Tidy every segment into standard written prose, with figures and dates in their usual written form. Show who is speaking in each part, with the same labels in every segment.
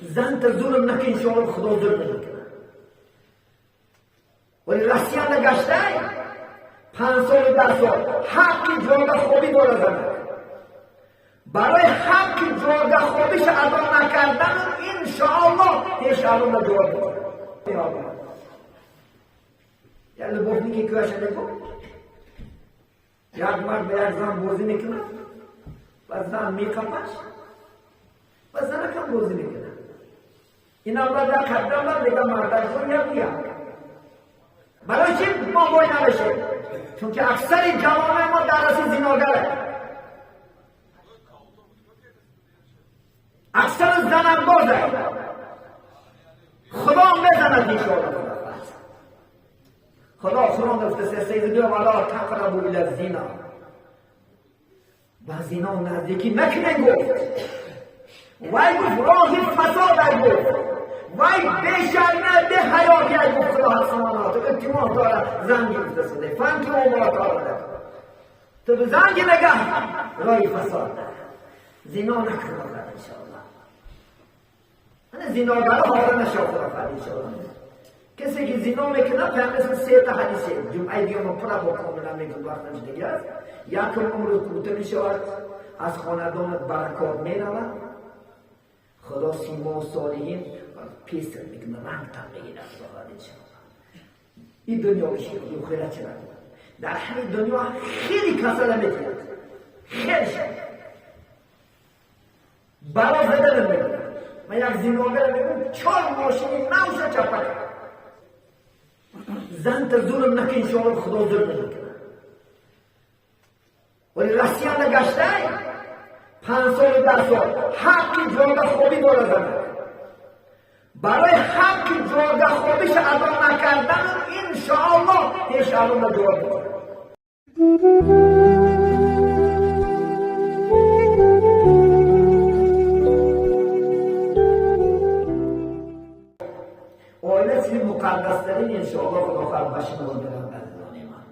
Speaker 1: Зан та зулм накун, иншоалло худо зулм намекунад. Вале Россия нагаштай 5 сол 10 сол ҳаққи ҷога хобӣ дора занак. Барои ҳаққи ҷога хобиша адо накардану иншоалло пеш Аллоҳ ҷавоб мекунад. Як любовники кӯяша мегӯ, як мард ба як зан бозӣ мекунад ва зан меқапаш ва занакам бозӣ мекунад. Инам баъд як қадам баъд мега мардакҷон як як. Барои чӣ мо бой намешем? Чунки аксари ҷавонои мо дар раси зиногаре, аксари занандозе. Худо мезанад иншоалло. Худо Қуръон гуфта сейдиё: ولا تقربوا إلى الزنا. Ба зино наздикӣ накунен гуфт. Вай гуфт роҳи фасод ай гуфт. Вай бешарме беҳаёги ай гуфт. Худо субҳана илтимос дора занги гуфта суде فانكحوا ما طاب ту занги мега роҳи фасод зино накун иншоалло. Ана зиногаро ҳора нашо худо иншоалло. Касе ки зино мекунад, пайғамбар се та ҳадисе ҷумъаи дига мо пура бо комила мегӯм, вақт нашудагӣ аст. Якум, умри кӯта мешавад, аз хонадонат баракот меравад, худо симо солиҳин пестр мекунад, рангтан мегирад худованд иншоалло. Ин дунё охират чира дар ҳамин дунё хеле касала метиҳад, хеле бало зада мегӯяд. Ман як зиногара мегӯм, чор мошини навша чапа кард. Зан та зулм накун, иншоалло худо зулм намекунад. Вале Россия нагаштай 5 сол 10 сол ҳаққи ҷога хобӣ дора занак. Барои ҳаққи ҷога хобиша адо накардану иншоалло пеш Аллоҳ ҷавоб мекунад. Оила чизи муқаддастарин иншоалло худо хоҳад ба шумо дорад, азизони ман.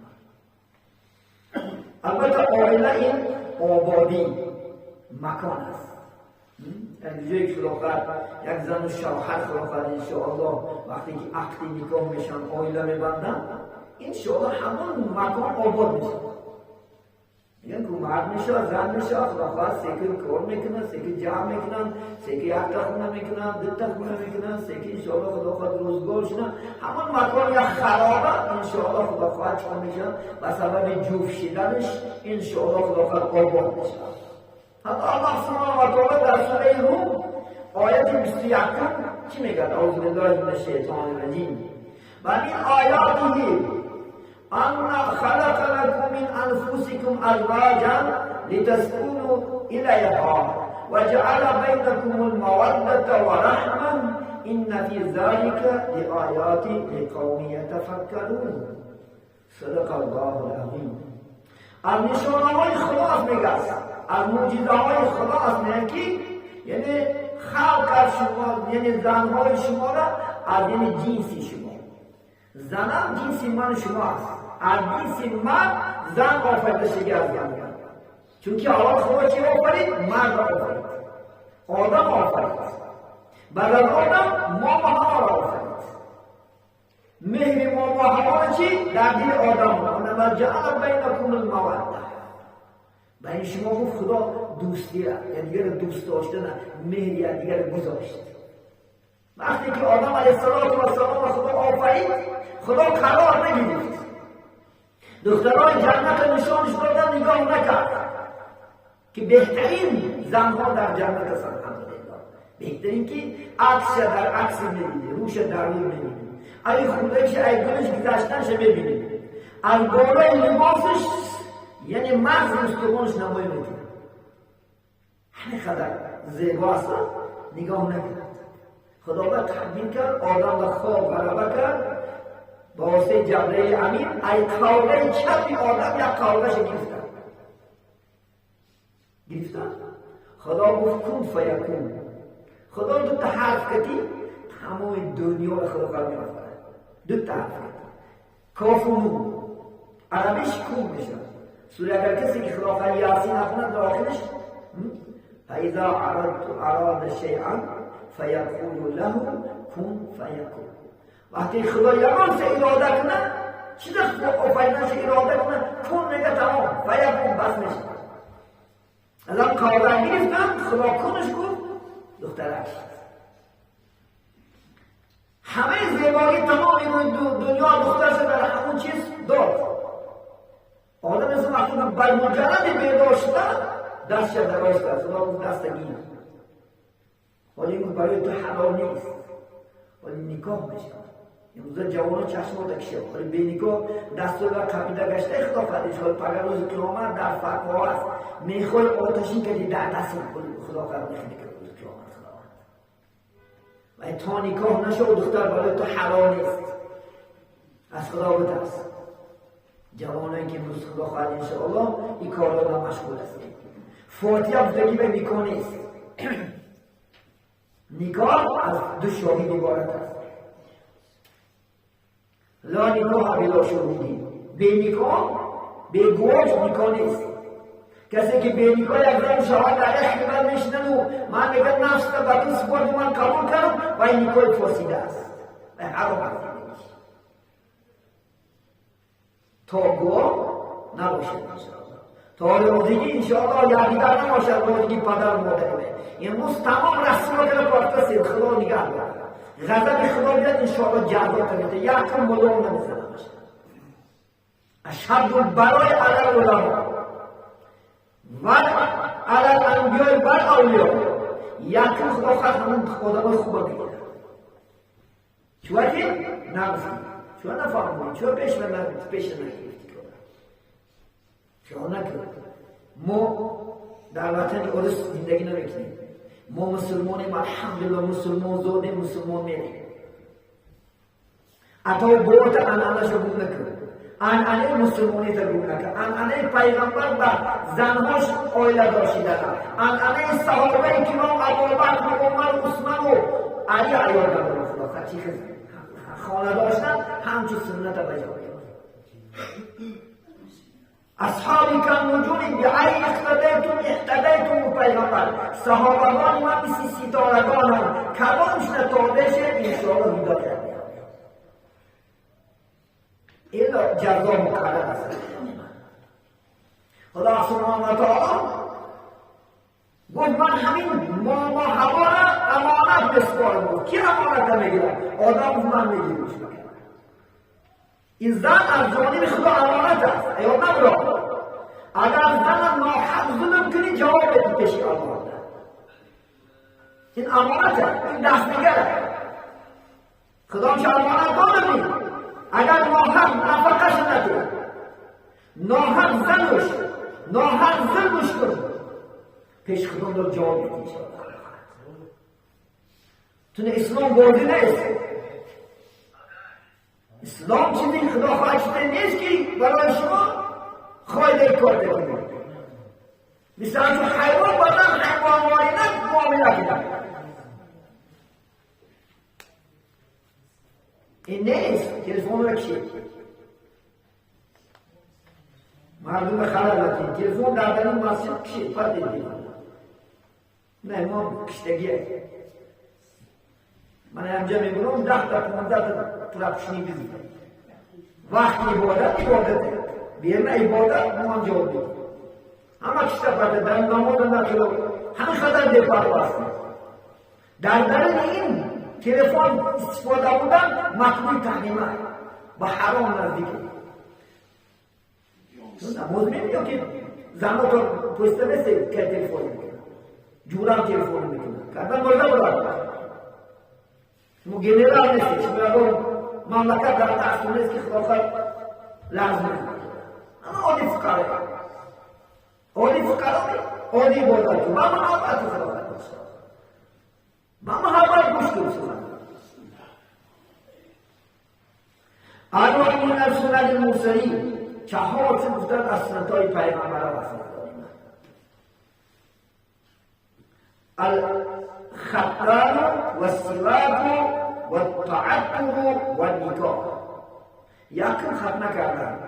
Speaker 1: Албатта, оила ин ободӣ макон аст. Як ҷое ки худо хоҳад як зану шавҳар худо хоҳад иншоалло вақте ки ақди никоҳ мешаванд, оила мебанданд, иншоалло ҳамон макон обод мешавад. Мегӯянд ку мард мешавад, зан мешавад, худо хоҳад секин кор мекунад, секин ҷамъ мекунанд, секин якта хона мекунанд, дута хона мекунанд, секин иншоалло худо хоҳад рӯзгор шунанд. Ҳамон макон як хароба иншоалло худо хоҳад чикор мешавад? Ба сабаби ҷуфт шиданаш иншоалло худо хоҳад обод мешавад. Ҳатто Аллоҳ سبحانه وتعالى дар сураи Рум ояти 21-ум чӣ мегӯяд? أعوذ بالله من الشیطان الرجیم. ومن آیاته أن خلق لكم من أنفسكم أزواجا لتسكنوا إليها وجعل بينكم المودة والرحمة إن في ذلك لآيات لقوم يتفكرون. صدق الله العظیم. از نشانه‌های خدا میگه، از معجزه‌های خدا است میگه که یعنی خلق از شما، یعنی زنهای شما را از یعنی جنسی شما. زنم جنسی من شما است. از جنسی من زن آفریده شده از زن. چونکه اول خدا چی آفرید؟ مرد آفرید، آدم آفرید. بعد از آدم ما ما را آفرید. مهر ما ما هوا چی؟ در دل آدم و جعل بینکم الموده. بین شما گفت خدا دوستی را، یعنی دیگر دوست داشتن، مهر دیگر گذاشت. وقتی که آدم علیه السلام خدا آفرید، خدا قرار نگرفت. دخترای جنت نشانش دادن، نگاه نکرد که بهترین زنها در جنت هستند. الحمدلله، بهترین که عکس در عکس میبینی، روش در رو میبینی، ای خودش ای گلش گذشتنش ببینی، از بالای لباسش یعنی مغز استخوانش نمایی میکنه، همین قدر زیبا است. نگاه نکرد خداوند، تدبیر کرد، آدم و خواب غلبه کرد. با واسطه جبرئیل امین ای قوله چپی آدم یک قولش گرفتن گرفتن. خدا گفت كن فيكون. خدا دو تا حرف کتی تمام دنیا رو خدا قرار می‌آفرد. دو تا حرف کتی کاف و نون عربیش کن میشه. سوره اگر کسی که خدا یاسین نخوند در آخرش فاذا اراد شيئا فیقول له کن فیکون. وقتی خدا یگان سه اراده کنه، چیز آفرینش اراده کنه، کن میگه تمام، فیکون بس میشه. الان کاربر گرفتن، خدا کنش گفت دخترک. همه زیبایی تمام این دنیا دخترش در همون چیز داد. آدم مثل وقتی که بر مجرد بیدار شده دستش دراز کرد، خدا گفت دست گیر. حالا این برای تو حلال نیست، ولی نکاح میشه. امروز جوان‌ها چشم کشه، ولی به نکاح دست رو قبیله گشته خدا فدیش کنه. پگر روز قیامت در فرق‌ها است، میخوای آتشین کردی در دست خدا قرار میخواد که روز قیامت خداوند. و تا نکاح نشه و دختر برای تو حلال نیست، از خدا بترس. جوانایی که امروز خدا خواهد انشاءالله این کارها را مشغول هستیم. فاتحه بودگی به نکاح نیست. نکاح از دو شاهد عبارت است. لا نکاح بلا شهودی. به نکاح به گواش نکاح نیست. کسی که به نکاح یک زن شوهر در یک خدمت میشنن و من میگم نفس به تو سپرد من قبول کردم و این نکاح فاسده است و حرام است. تا گواه نباشد انشاءالله، تا روزگی انشاءالله یادگار نباشد روزگی پدر و مادر. امروز تمام رسمات را پاک خدا نگه دارد. غضب خدا بیاد انشاءالله جزا میده، یکم ملوم نمیزنه. اشهد البلای علی العلماء و علی الانبیاء و الاولیاء. یکم خدا خواهد همون آدم خوب میگیره. چون که نگفتی، چون نفهمیدی، چون پیش نگرفتی، چون نکرد. ما در وطن اورس زندگی نمیکنیم. ما مسلمانیم، الحمدلله مسلمان زاده مسلمان میریم. حتی بوت عنعنه‌شو گم نکرد، عنعنه مسلمانی تا گم نکرد، عنعنه پیغمبر و زنهاش عایله داشتن، عنعنه صحابه کرام ابوبکر و عمر و عثمان و علی عیال دارن. خدا چی خانه داشتن همچون سنت به جا می‌آورد. اصحابی کالنجوم بعین اقتدیتم اهتدیتم. پیغمبر صحابگان من مثل ستارگان هم کدامش تابع شه انشاءالله هدایت می‌یابد. الا جزا مقرر است. خدا سبحانه و تعالی گفت من همین ما هوا را امانت بسپارم. کی امانت میگیره؟ آدم من میگیرمش. این زن از جانب خدا امانت است. ای آدم را اگر زن ناحق ظلم کنی جواب بدی پیش الله. این امانت است، این دستنگر خدا چه امانت دادی. اگر ناحق نفقش نده، ناحق زنش، ناحق ظلمش کنی، پیش خدا را جواب بدی. چون اسلام بازی نیست. اسلام چیزی خدا خواهد نیست که برای شما خواهد کار بکنید. مثل همچون حیوان بازم حیوان وارینه معامله کنید. این نیست. تلفن را کشید مردم خلال نکنید. تلفن در درون مسجد کشید پرد دید. نه ما کشتگیه. من همجا میبینم 10 تا 15 تا ترپشنی بزید. وقت عبادت عبادت بیرون عبادت ما هم جواب میدیم. همه کشته پرده در نماز نکرد، همه خطر بپرده هستند. در درون این تلفن استفاده بودن مکروه تحریمه با حرام نزدیکه. نماز میمیاد که زنها تا پشت مثل که تلفن میکنه، جورم تلفن میکنه، کردن مرده بودن. شما گنرال نیستی، شما یکم مملکت در دست نیست که خدا خواهد لازم میکنه. اما عادی فقره، عادی فقره، عادی عبادت کن، با محبت خدا خواهد باشه، با محبت گوش کن سخن. اربع من السنن المرسلین، چهار چیز گفتن از سنت‌های پیغمبران است. الختان والسواک والتعطر والنکاح. یکم ختنه کردن.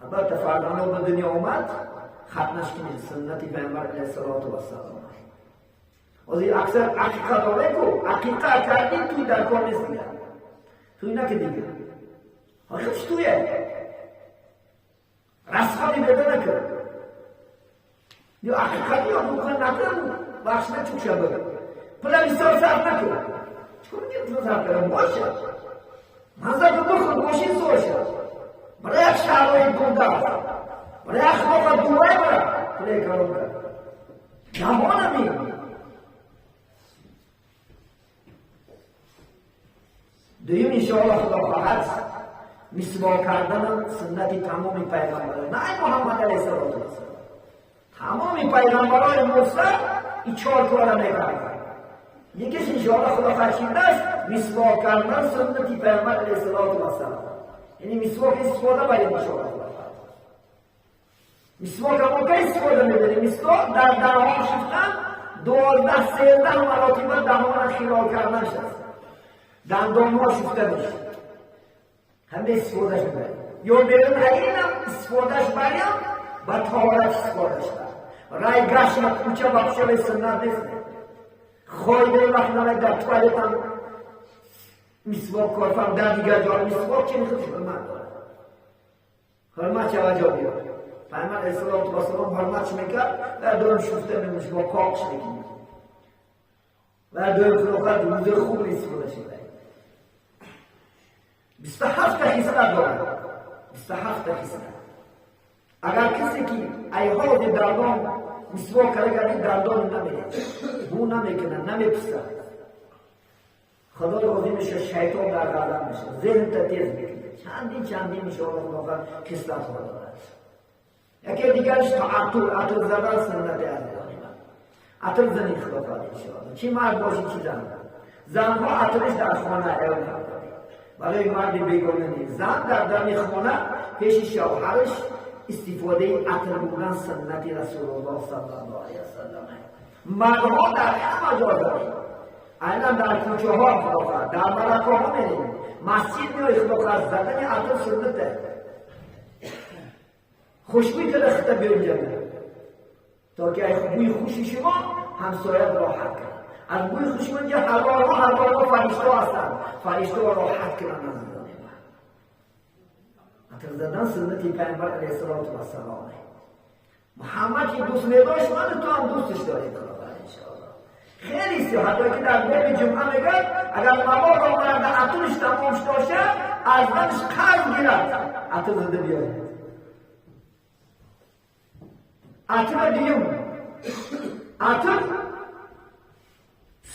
Speaker 1: البته فرزندان به دنیا آمد ختنش کنید، سنت پیامبر علیه الصلاة والسلام. Ҳозир аксар ақиқа дорем ку, ақиқа кардем, туй дар кор нест дигар. Туй наки дигар. Ҳақиқатш туе. Расходи беда накард. Ё ақиқа ё духан накард, бахш начук шабад. Пула бисёр сарф накард. Чикор мекунӣ пула сарф кардан? Боша. Маза бихӯр, мошин соша. Барои як шаҳрҳои дурдаст. Барои як хилофа Дубай бара. Пулаи калон кард. Ҷаҳонами. Дуюм иншоаллоҳ Худо хоҳад мисвок кардан суннати тамоми пайғамбарон. На ай Муҳаммад алайҳиссалоту вассалом. Тамоми пайғамбарони мурсал ин чор кора мекарданд. Якеш иншоаллоҳ Худо хоҳад чидаст мисвок кардан суннати пайғамбар алайҳиссалоту вассалом. Яъне мисвок истифода барем иншоаллоҳ Худо хоҳад. Мисвок мо кай истифода мебарем? Мисвок дар даҳон шуфтан 12-13 маротиба даҳона хилол кардан шаст. Дандонҳо шуфта мешавад. Ҳама истифодаш мебарем. Ё берун айнам истифодаш барем, ба таҳорат истифодаш бар. Рай гашт ва кӯча ба кӯча бе суннат нест. Хоидаи вақт намай дар туалетам мисвок корфам, дар дигар ҷо мисвок чини худш ҳурмат дорад. Ҳурмат чава ҷо биёр. Пайғамбар алайҳиссалоту вассалом ҳурматш мекард, дар дорум шуфта мемуш, бо коқш мекунад. Ва дорум хилофат рӯзаи хуб истифодаш мебарад. 27 хислат дорад. 27 хислат. Агар касе ки айҳози дандон мисвок карда гарди дандон намедиҳад, бу намекунад, намеписад, Худо розӣ мешавад, шайтон дар ғазаб мешавад, зеҳнта тез мекунад. Чандин чандин иншоаллоҳ Худо хислатҳо дорад. Яке дигараш тааттур, атр задан суннати азизони ман. Атр зани Худо хоҳад иншоаллоҳ. Чӣ мард бошӣ, чӣ зан. Занҳо атриш дар хона эълон карданд. Барои марди бегона нест. Зан дар дами хона пеши шавҳараш истифодаи атр бурдан суннати Расулуллоҳ саллаллоҳу алайҳи васаллам. Мардҳо дар ҳама ҷо дорем. Айнан дар кӯчаҳо Худо хоҳад, дар маракаҳо мерем. Масҷид меои Худо хоҳад, задани атр суннате. Хушбӯй када хита биён ҷанна. То ки ай бӯи хуши шумо ҳамсоят роҳат кунад. Аз бӯи хуши шумо инҷа ҳазорҳо ҳазорҳо фариштаҳо ҳастанд. Фариштаҳо роҳат кунанд азизони ман. Атр задан суннати пайғамбар алайҳиссалоту вассалом. Муҳаммад ки дӯст медошт, ман ту ҳам дӯсташ дорем Худо хоҳад иншоаллоҳ. Хеле сиёҳ, ҳатто ки дар боби ҷумъа мегӯяд, агар мабодо марда атрш тамом бошад, аз занаш қарз гирад, атр зада биёяд. Атр дуюм. Атр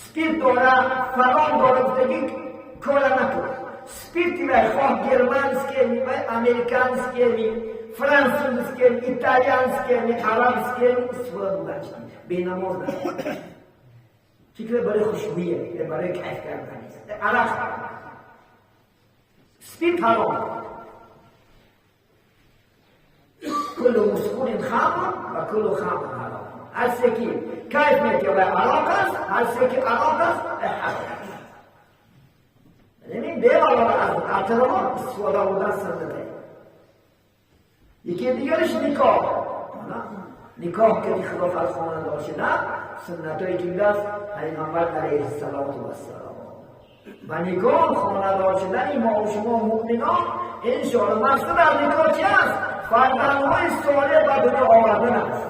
Speaker 1: спирт дора, фалон дора, гуфтагӣ кора накун. Спирти вай хоҳ германский ми, вай американский ми, франсузский ми, италианский ми, арабский ми истифода бурдан чӣ? Бенамоз накун. Фикр барои хушбӯйе, барои кайф кардан нест. Арақ спирт ҳаром. Куллу мускурин хамр ва куллу хамр ҳаром. Ҳар чизе ки кайф мекунад вай арақ аст, ҳар чизе ки арақ аст вай ҳаром аст. Яъне бемалол аз атрҳо истифода бурдан суннате. Яке дигараш никоҳ. Никоҳ ки Худо хоҳад хонадор шудан, суннатҳое ки будааст Пайғамбар алайҳиссалоту вассалом. Ба никоҳ хонадор шудани мо ва шумо муъминон иншоаллоҳ мақсад аз никоҳ чи аст? Фарзандҳои солеҳ ба дунё овардан аст.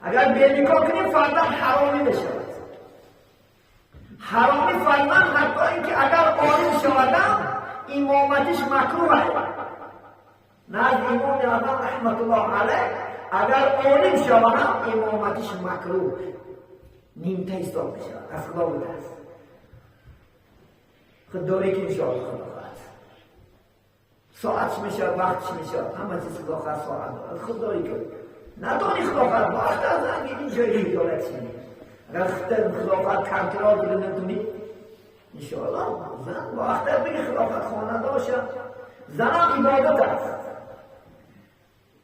Speaker 1: Агар беникоҳ кунем фарзанд ҳаромӣ мешавад. Ҳаромӣ фарзанд ҳатто ин ки агар олим шавадам имоматиш макруҳ аст. Назди имоми аъзам раҳматуллоҳ алайҳ агар олим шавадам имоматиш макруҳ, нимта ҳисоб мешавад. Аз Худо будааст. Худдорӣ ки иншоаллоҳ Худо хоҳад. Соатш мешавад, вақтш мешавад, ҳама чиз Худо хоҳад соат дорад. Худдорӣ кун. Надонӣ Худо хоҳад, вақт аз занг ин ҷои ҳидоят шавӣ. Агар Худо хоҳад контрол кунӣ натунӣ, иншоаллоҳ зан вақт бигӣ Худо хоҳад хонадор шавад. Занам ибодат аст.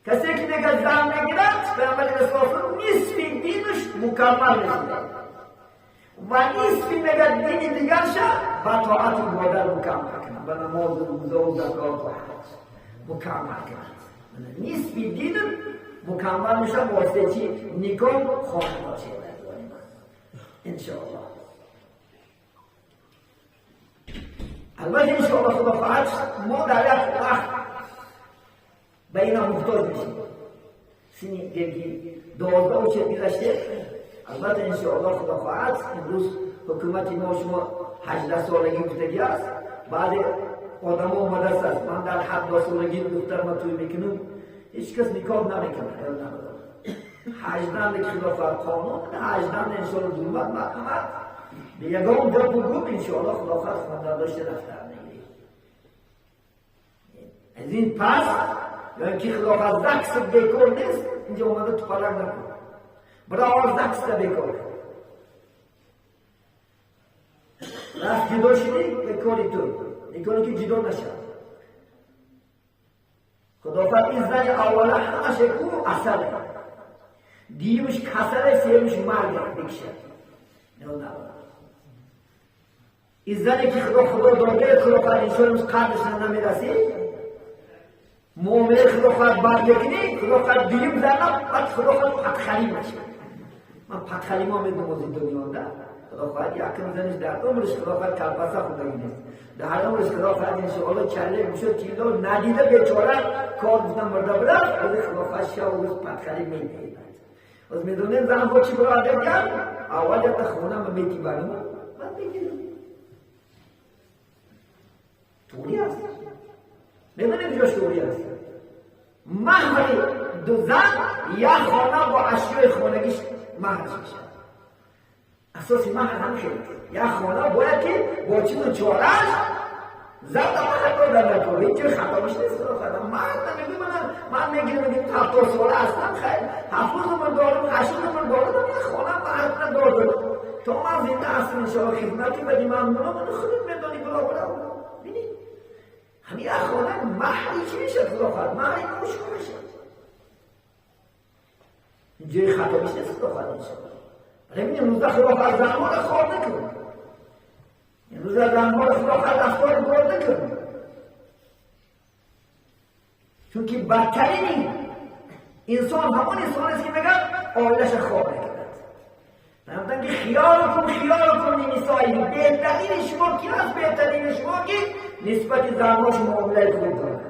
Speaker 1: Касе ки мегӯяд зан мегирад, Пайғамбари Расулуллоҳ нисфи динаш мукаммал мешавад. Ва нисфи мегӯяд дини дигарша ба тоату ибодат мукаммал кунад, ба намозу рӯза ва закоту ҳаҷ мукаммал кунад. Нисфи дин мукаммал мешавад воситаи чи? Никоҳ, хонадор шавад. انشاءالله. البته انشاءالله خدا خواهد ما در یک وقت به اینا محتاج میشیم. سینی گرگی 12 و 40 گذشته. البته انشاءالله خدا خواهد امروز حکومت ما شما 18 سالگی گفتگی است. بعد آدم ها آمده است من در 17 سالگی دختر ما توی میکنم، هیچ کس نکاح نمیکنه. 18 که خدا خواهد قانون 18 انشاءالله ظلمت مرحمت به یگان جا بگم انشاءالله خدا خواهد خواندن داشته رفتن نگیری. از این پس یا اینکه خدا خواهد زکس بیکار نیست، اینجا اومده تو پلک نکن برای زکس بیکار رفت جدا شدی بیکاری تو بیکاری که جدا نشد. خدا خواهد این زن اوله همش او اصله، دیمش کسره، سیمش مرگ بکشد. نه این زنی که خدا داده، خدا خواهد انسان قدرش نمیرسی، معامله خدا خواهد بد بکنی، خدا خواهد دیم زنم، بعد خدا خواهد پدخلی میشه. من پدخلی ما میدونم از این دنیا ده. خدا خواهد یکم زنش در عمرش خدا خواهد کلباسه خودگی نیست، در عمرش خدا خواهد انشاءالله کله میشد کیلو ندیده بیچاره کار بودن مرده بودن، خدا خواهد شب و روز پدخلی میده. از میدونیم زن با چی برادر کرد؟ اول یک خونه من میتی برم من میگیرم توری است. میدونیم جاش توری است. مهر دو زن یک خانه با اشیای خانگیش مهرش میشه. اساس مهر هم خیلی یک خانه باید که با چیز و چارش زن مهر دادن نکنه، هیچ خطا میشه نیست. مرد نمیگه من میگیرم میگیم 70 ساله هستم، خیلی 70 عمر دارم، 80 عمر دارم، یه خانه مهر ندارم تا من زنده هستم انشاءالله خدمتی بدی ممنونم. من خودت میدانی بلا بلا ببینید همین خانه مهری چی میشه؟ خدا خواهد مهری نوشون میشه، اینجای خطا میشه نیست. خدا خواهد انشاءالله برای این امروز خدا خواهد زنها را خوار نکنه، امروز زنها را خدا خواهد رفتار بار نکنه، چون که بدترین انسان همون انسان است که میگن آیلش خوار نکند. میگن که خیالکم خیالکم نسایی، بهترین شما کی هست؟ بهترین شما که نسبت زنهاش معامله خوب دارد،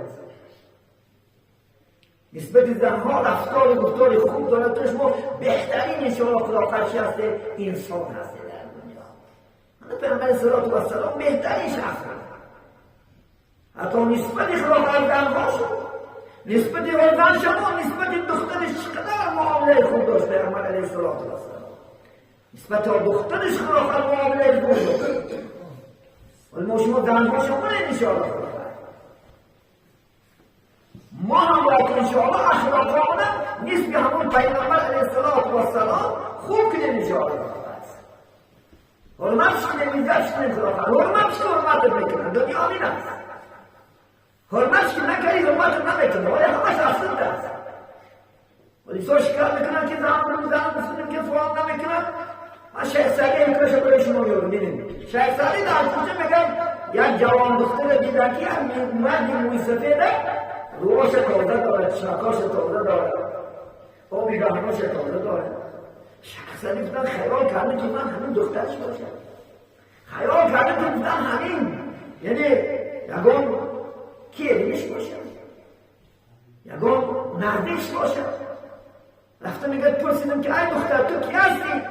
Speaker 1: نسبت زنها رفتار و گفتار خوب دارد. تو شما بهترین شما خداوند هسته انسان هسته در دنیا. پیامبر صلی الله علیه و سلام بهترین شخص بود، حتی نسبت خداوند زنها شد، نسبت زن شما، نسبت دخترش چقدر معامله خوب داشت پیامبر علیه الصلاة والسلام، نسبت دخترش خداوند معامله خوب داشت. ولی ما شما زنها شما نه انشاءالله ما هم باید انشاءالله اخلاقامون نسبت همون پیامبر علیه الصلاة والسلام خوب کنیم انشاءالله. حرمتش کنیم، عزتش کنیم خداوند، حرمتش که حرمتت میکنن دنیا این است. حرمتش که نکردی حرمتت نمیکنه، ولی همش اصل است. ولی سو شکایت میکنن که زن مسلم که فلان نمیکنن. من شیخ سعدی حکمش برای شما میگم. ببینید شیخ سعدی در کوچه میگن یک جوان دختر دیدن که یک مرد موی سفیده، روش تازه داره، چشمکاش تازه داره، آبی دهناش تازه داره. شیخ سعدی گفتن خیال کرده که من همین دخترش باشم، خیال کرده که گفتن همین یعنی یگان کیریش باشم، یگان نردش باشم. رفته میگه پرسیدم که ای دختر تو کی هستی؟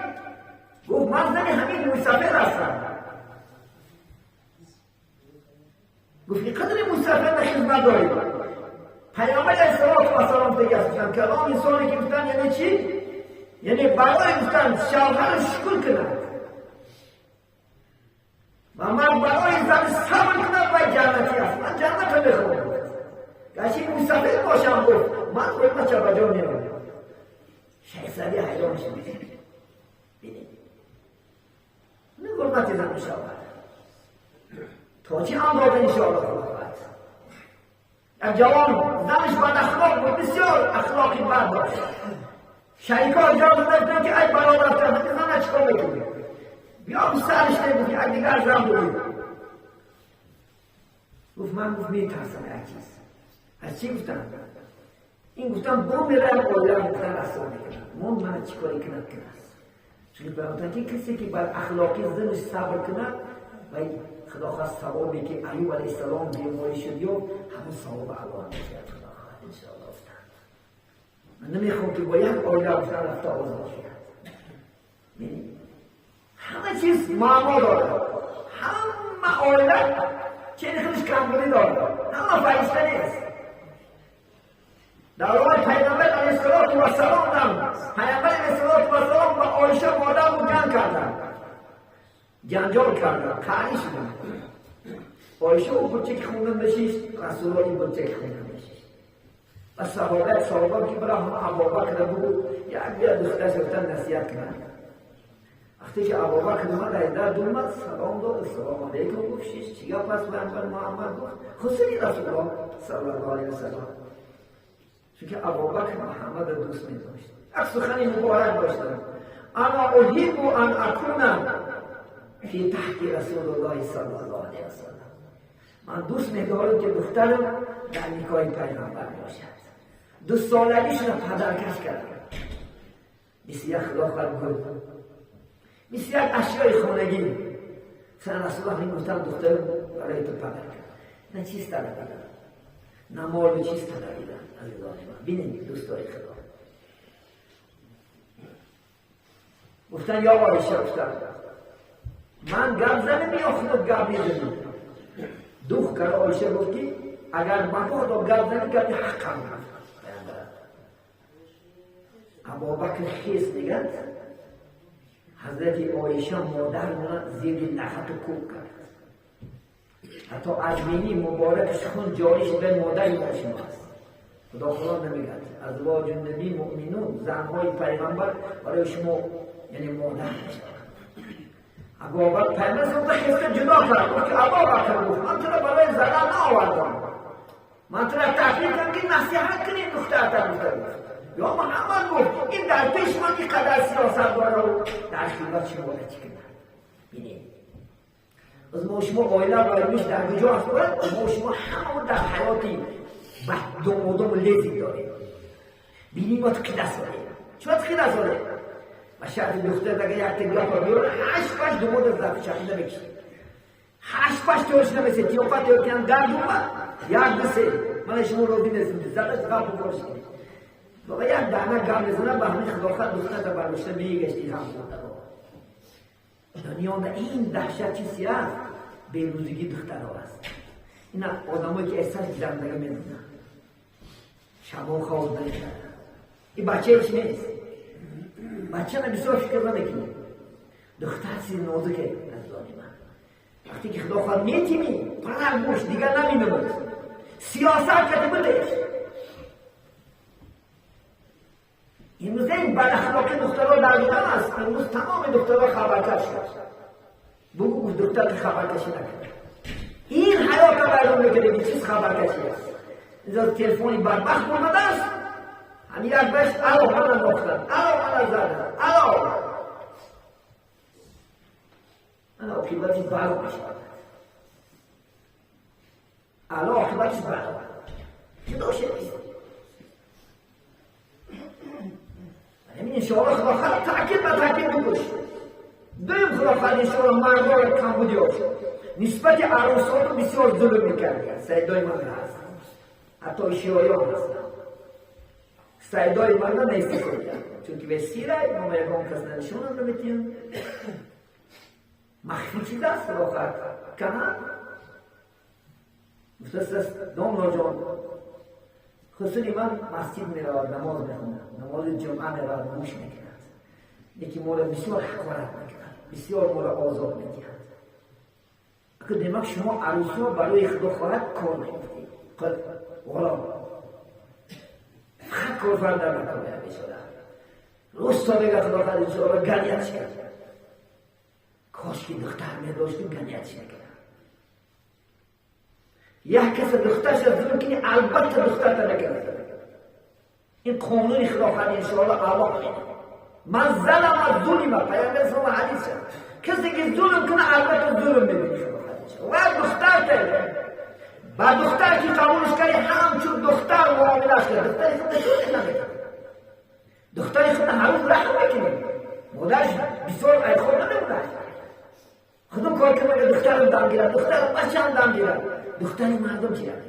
Speaker 1: گفت من زن همین موی سفید هستم. گفت اینقدر موی سفید خدمت داری؟ پیامبر علیه السلام دیگه گفتن کلام انسانی که گفتن یعنی چی؟ یعنی برای گفتن شوهر شکر کند و من برای زن صبر کنم و جنتی است. من جنت رو میخوام، گرچه موی سفید باشم. گفت من خودم چه بجا میرم. شیخ سعدی حیران شد. ببینید نه حرمت زن و شوهر تا چه اندازه انشاءالله خدا. یک جوان زنش بد اخلاق بود، بسیار اخلاقی بد داشت. شریکا اجازه دادن که ای برادر تو زن چیکار میکنی؟ بیا سرش نگو که ای دیگر زن بودی. گفت من گفت میترسم از چیز. از چی گفتم؟ این گفتم با میرم عالم گفتن رسا میکنم من چیکاری کنم که است. Чун پیامبر که کسی که بر اخلاقی زنش صبر کنه و خدا خواست ثوابی که ایوب علیه السلام بیماری شد یا همون ثواب الله میشه خدا خواست ان شاء الله. من نمیخوام که با یک آیه گفتن رفته آزاد شد. همه چیز معما داره، همه آیه چه خودش کمبودی داره، همه فرشته نیست. در راه پیامبر علیه السلام هم پیامبر علیه السلام با عایشه مادر رو جنگ کردن، جنجال کردن، قهری شدن. عایشه او بچه که خونه بشیش، رسول الله این بچه که خونه بشیش. و صحابه که برای همه ابوبکر بگو یک بیا دخترش گفتن نصیحت کنن. وقتی که ابوبکر اومد از در اومد سلام داد، السلام علیکم گفت، شیش چی گفت؟ پس پیامبر محمد گفت خسری رسول الله صلی الله علیه و سلم. چون که ابوبکر محمد را دوست می داشت. یک سخنی مبارک داشتن، انا احب ان اکون فی تحت رسول الله صلی الله علیه و سلم. من دوست می‌دارم که دخترم در نکاح پیامبر باشد. 2 سالگیش را پدرکش کردم. مثل یک خلافت بود، مثل یک اشیای خانگی. مثلا رسول الله میگفتن دخترم برای تو پدر کرد. نه چیز طلبیدم، نه مال و چیز طلبیدم. عزیزان من ببینید دوستای خدا، گفتن یا عایشه، گفتن من گپ زنم یا خودت گپ میزنی؟ دوخ کرد عایشه گفت که اگر مبادا گپ زنی گپی حقم گفت. ابوبکر خیز میگد حضرت عایشه مادر من زیر لغت و کوب کرد. حتی از بینی مبارکش خون جاری شده مادر ما شما است. خدا نمیگد ازواج النبی مؤمنون، زنهای پیغمبر برای شما یعنی مادر میشود. ابوبکر پیغمبر صلی خسته جدا کرد. گفت که ابوبکر گفت من تو را برای ضرر نآوردم، من تو را تحقیق کردم که نصیحت کنی دخترت. گفت یا محمد گفت این در پیش من اینقدر سیاست داره و در خلوت شما را چی کنم. بینید از ما شما آیله و در کجا هست؟ ما شما همون در حیاتی دوم لیزی داریم. بینیم ما تو کی دست داریم؟ چرا تو کی دست داریم؟ و شرط دختر اگه یک تگاه بیاره 8 دوم ضعف چرخیده بکشه، 8 تورش نمیسه تیوپا تیوکن در دوم 1 2 3 من شما رو دیدم زدش قبل بارش کنید. بابا یک دهنه گم میزنه به همین خداخت دختر تا برداشته میگشتی هم دنیا این دهشت چیزی است؟ بیروزگی دخترها است. این آدمایی که احساس زندگی میدونن شبا خواب نمی‌کردن. این بچه هیچ نیست، بچه نه بسیار فکر نمیکنه. دختر چیز نازکه از من. وقتی که خدا خواهد میتیمی پرنگ باش دیگر نمیمونه. سیاست کتی بودش. امروز این بد اخلاقی دخترها در جهان است. امروز تمام دخترها خبرکش شد. بگو دختر که خبرکشی نکنه. این حیات مردم میکنه که چیز خبرکشی است. اینجا تلفنی بدبخت آمده است، همین یک بهش الو من انداختن، الو من زدن، الو من عاقبتش بد میشود. الو عاقبتش بد جدا شد. همین انشاءالله خدا خواهد تأکید به تأکید بکش. دویم خدا خواهد انشاءالله مردها را کمبودی هاش نسبت عروسات رو بسیار ظلم میکرد. سیدای من هست، حتی شیعیان هستن. سیدای من نیستی سیدن چون که به سیره ما یکان کس نشون هم نمیتیم مخفی چیز است. خدا خواهد کنه گفته داملا جان خصوصی من مسجد میرود، نماز میخوند، نماز جمعه میرود، گوش میکند. یکی ما را بسیار حقارت میکند، بسیار ما را آزار میدهد. اگر دماغ شما عروسا برای خدا خواهد کار میکنید، قد غلام فقط کار فردا نکنه بیچاره. روز تا بگه خدا خواهد انشاءالله گریتش کرد. کاش که دختر میداشتیم گریتش نکرد. یک کس دخترش از ظلم کنی البته دختر تا نکرد. این قانون خدا خواهد انشاءالله الله میده. من ظلم از ظلم پیامبر صلی الله علیه و سلم کسی که ظلم کنه البته ظلم میبینی خدا خواهد. و دختر تا با دختر که قبولش کردی همچون دختر معاملش کرد. دختر خود ظلم نمیکنه، دختر خود هر روز رحم میکنه. مادرش Кадом кор кунам ки духтарам дам гирад, духтарам бачаам дам гирад. Духтари мардум чӣ гирад?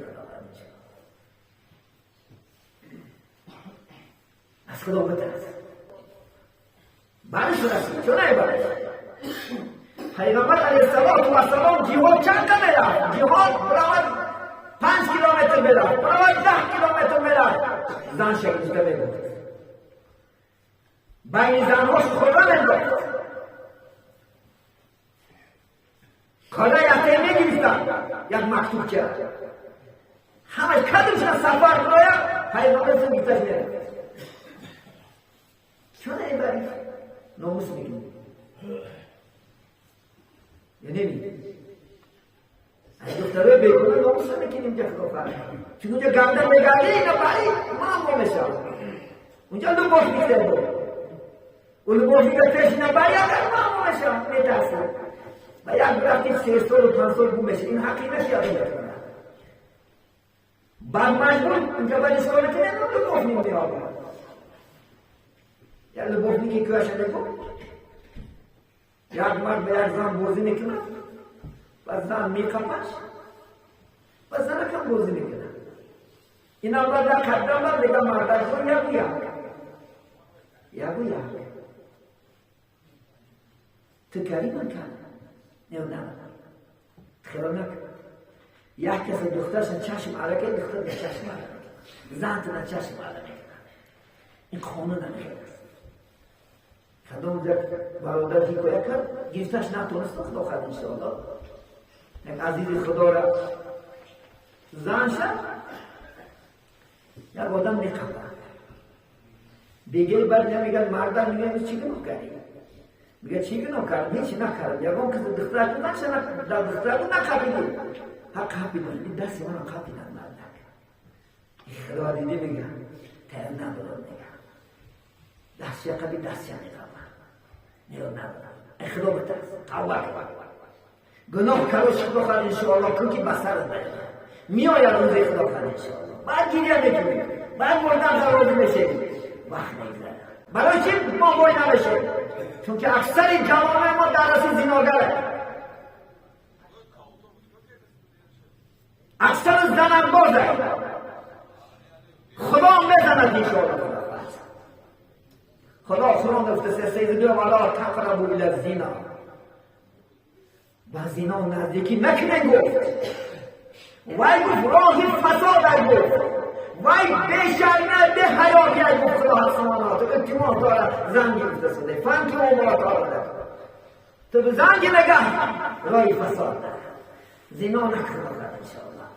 Speaker 1: Аз Худо битарс. Барш расид, чун ай барш. Пайғамбар алайҳиссалоту вассалом ҷиҳод чанд қа мерафт? Ҷиҳод биравад 5 километр мерафт, биравад 10 километр мерафт. Зан шагирда мебуд. Байни занҳош хӯрда мендохт. Кора якте мегирифтанд, як мактубча. Ҳамаш кадомшона сафар кунояд, пайғамбар гирифташ мерафт. Чун ай бариш? Номус мекунӣ. Я неми? Ай духтарои бегуноҳ номус намекунӣ инҷа худо фарқ. Чун унҷа ганда мегардӣ, набарӣ, маъмул мешавад. Унҷа любовь мекунӣ. У любовника пеш набарӣ, агар маъмул мешавад, метарсӣ. Ва як рафти 3 сол 5 сол гум мешавад. Ин ҳаққи нашавад инҷа. Баъд маҷбур инҷа баъд исрор мекунӣ, любовник меояд. Як любовники кӯяша мегӯ. Як мард ба як зан бозӣ мекунад, ба зан меқапаш, ба занакам бозӣ мекунад. Инам баъд як қадам баъд мега мардакҳо яку як. Яку як. Ту карӣ ман кардам. Не, на. Хело накун. Як каса духтарша чашм алака, духтар чашм алака. Зан тuna чашм алака. Ин қонун намехел аст. Кадом як бародар ҳикоя кард, гирифташ натонист, худо хад иншоаллоҳ. Як азизи худора занша як одам меқапад. Бегел баъд намегӯяд, мардам мегӯяд, чӣ гуноҳ кардӣ? Мегӯяд, чӣ гуноҳ кардам? Ҳеч накардам. Ягон кас духтараку занша дар духтараку нақапидӣ. Ҳа қапидан, ин дасти манам қапидан мардак. Худо диди мегӯяд, тайёр надорам мегӯяд. Дастша қапи, дастша меқапад. Не, надорам. Эй худо битарс, тавба кун. Гуноҳ карош худо хад иншоаллоҳ кун ки ба сарат наёяд. Меояд рӯзи худо хад иншоаллоҳ. Баъд гиря мекунӣ, баъд мурдан розӣ мешавӣ. Вақт мегузарад. Барои чӣ мо бой намешавем? Чунки аксари ҷавонои мо дар раси зиногаранд. Аксари занандозанд. Худо мезанад иншоаллоҳ. Худо Қуръон гуфта сейдино вала тақрабу ила зино. Ба зино наздикӣ накунед гуфт. Вай гуфт роҳи фасод гуфт. Вай бешарма беҳаётӣ гуфт худо ҳақ субҳонаҳу ва таъоло. Илтимос дорад зан гирифта шуда. Фанки умра таъоло. Ту ба занги нагah роҳи фасод. Зино накунед иншоаллоҳ.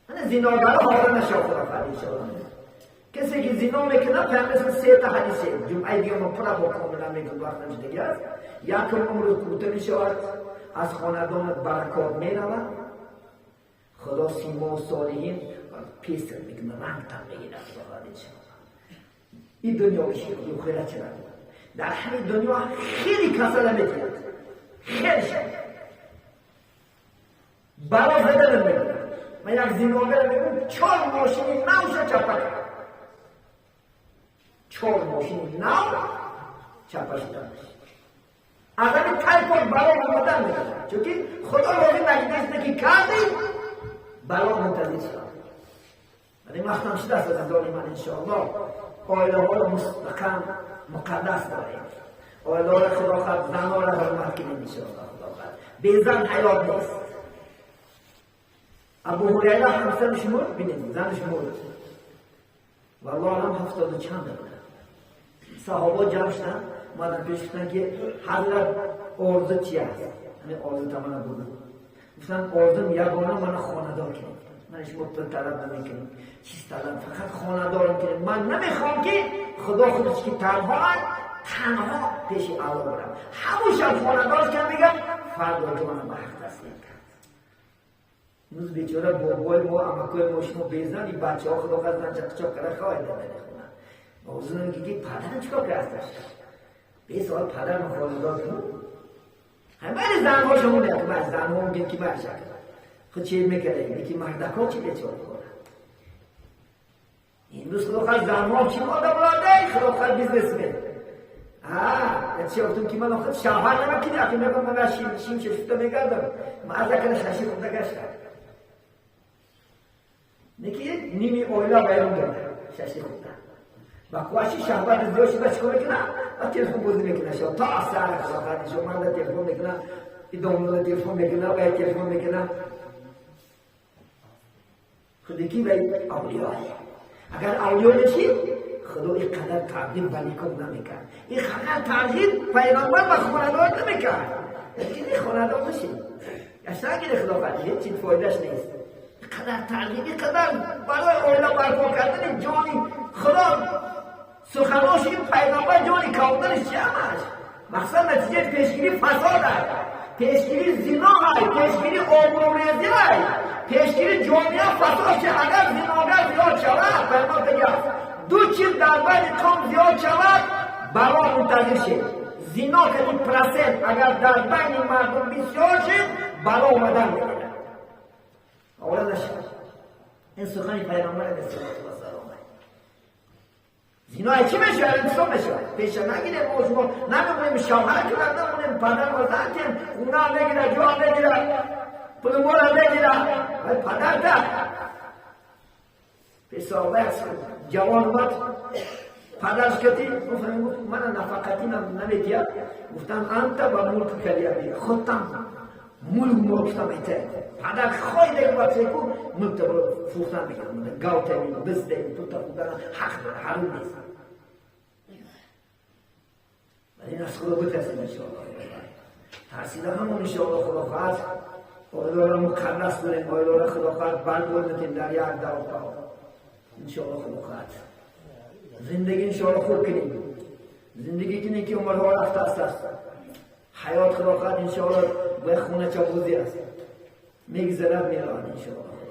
Speaker 1: Ана зиногаро ҳозир нашав худо фард иншоаллоҳ. Касе ки зино мекунад, пайғамбар се та ҳадисе ҷумъаи дига мо пура бо комилан мегӯем, вақт нашудагӣ аст. Якум умри кӯта мешавад, аз хонадонат баракот меравад. Худо симо солиҳин песр мекунад, рангтан мегирад худо иншоаллоҳ. Ин дунё охират чира? Дар ҳамин дунё хеле касала метиҳад, хеле шад бало заданат мекунад. Ман як зиногара мегӯям, 4 мошини навша чапа кард. 4 мошини нав чапа шуданд. Аз ҳамин тайпод бало омадан мекунад, чунки худо розӣ нагидаст ки кардӣ, бало мунтазир шуд. Вале вақтам шудааст азизони ман иншоаллоҳ. Оилаҳоро мустаҳкам муқаддас дорем. Оилаҳоро худо хад, занҳоро ҳурмат кунем иншоаллоҳ. Худо хад. Бе зан ҳаёт нест. Абу Ҳурайра ҳамсараш мурд, бинед, занаш мурд. Валлоҳ алам 70 чанд буд. Саҳоба ҷамъ шуданд, омаданд пеш гуфтанд ки ҳазрат орзу чи аст? Ҳамин орзу тамана буд. Гуфтанд орзум ягона мана хонадор кунед. Ман шумо пул талаб намекунам, чиз талаб, фақат хонадорам кунед. Ман намехоҳам ки худо худаш ки танҳоам, танҳо пеши Аллоҳ барам. Ҳамон шаб хонадор кам мегам, фардо ки мана ба ҳақ таслим кард. Имрӯз бечора бобои мо, амакои мо, шумо безан, ин бачаҳо худо хад занча қичоқ карда хоҳед намехонанд. Орзу намекунад ки падарам чикор кард аз дашта. Бесоал падарам хонадор кунад. Ҳамаи занҳо шумо мегӯянд, ки занҳо мегӯянд ки мард шакл. Худ чӣ мекард? Ки мардакҳо чӣ бечора коранд. Имрӯз худо хад занҳо чӣ мода буладе? Худо хад бизнесмен. Ҳа, чӣ гуфтам ки ман охир шавҳар намекунӣ, ахи мегӯям ман шим шишта мегардам. Ман аз акара шаши хурда гаштам. Неки ними оила вайрон дорад шаши хурда. Ба қувваши шаҳват зиёд шуда чикор мекунад? Ба телефон бозӣ мекунад шо. То сар шавҳар шо ман да телефон мекунад, идомада телефон мекунад, ба телефон мекунад. Худи ки вай авлиё. Агар авлиё нешид, Худо ин қадар тарғиб ба никоҳ намекард. Ин қадар тарғиб пайғамбар ба хонадор намекард. Лекин ин хонадор нашид. Гашта нагире Худо қадр, ҳеҷ чиз фоидаш нест. Ин қадар тарғиб, ин қадар барои оила барпо кардани ҷони Худо суханош ин пайғамбар ҷони кавданаш чи ҳамаш? Мақсад натиҷаи пешгирӣ фасод аст, пешгирӣ зино ҳай, пешгирӣ обрӯрезӣ ҳай, пешгирӣ ҷомеа фасод чи. Агар зиногар зиёд шавад, пайғамбар мегӯяд, ду чиз дар байни қавм зиёд шавад, бало мунтазир шед. Зино кани процент агар дар байни мардум бисёр шед, бало омадан мегирад. Овора нашавад. Ин сухани пайғамбар алайҳиссалоту вассалом. Зино чӣ мешавад? Интисоб мешавад. Пеша нагирем, мо шумо намемонем шавҳар кунад, намонем падар ва зан кем, хона мегирад, ҷо мегирад, пули мола мегирад. Вай падар да. Песове ҷавон омад, падарш кати гуфт, мана нафақатӣ намедиҳад. Гуфтам анта ба мулк калиаби, худтам мулк мулктам метаҳад. Падар хойда бачаку мулкта фурӯхтан мекунад. Гав тавин, биз тавин, тута фурӯхтан ҳақ дора, ҳаром нест. Вале ин аз Худо битарсем иншоаллоҳ. Тарсида ҳамон иншоаллоҳ Худо хоҳад оиларо муқаддас дорем, оиларо Худо хоҳад барбод метем дар як давр. Иншоаллоҳ Худо хоҳад зиндагӣ иншоаллоҳ хуб кунем. Зиндагӣ кунем ки умрҳо рафта аст. Ҳаёт Худо хоҳад иншоаллоҳ ба хонача бозӣ аст. Мегзарад, меравад иншоаллоҳ.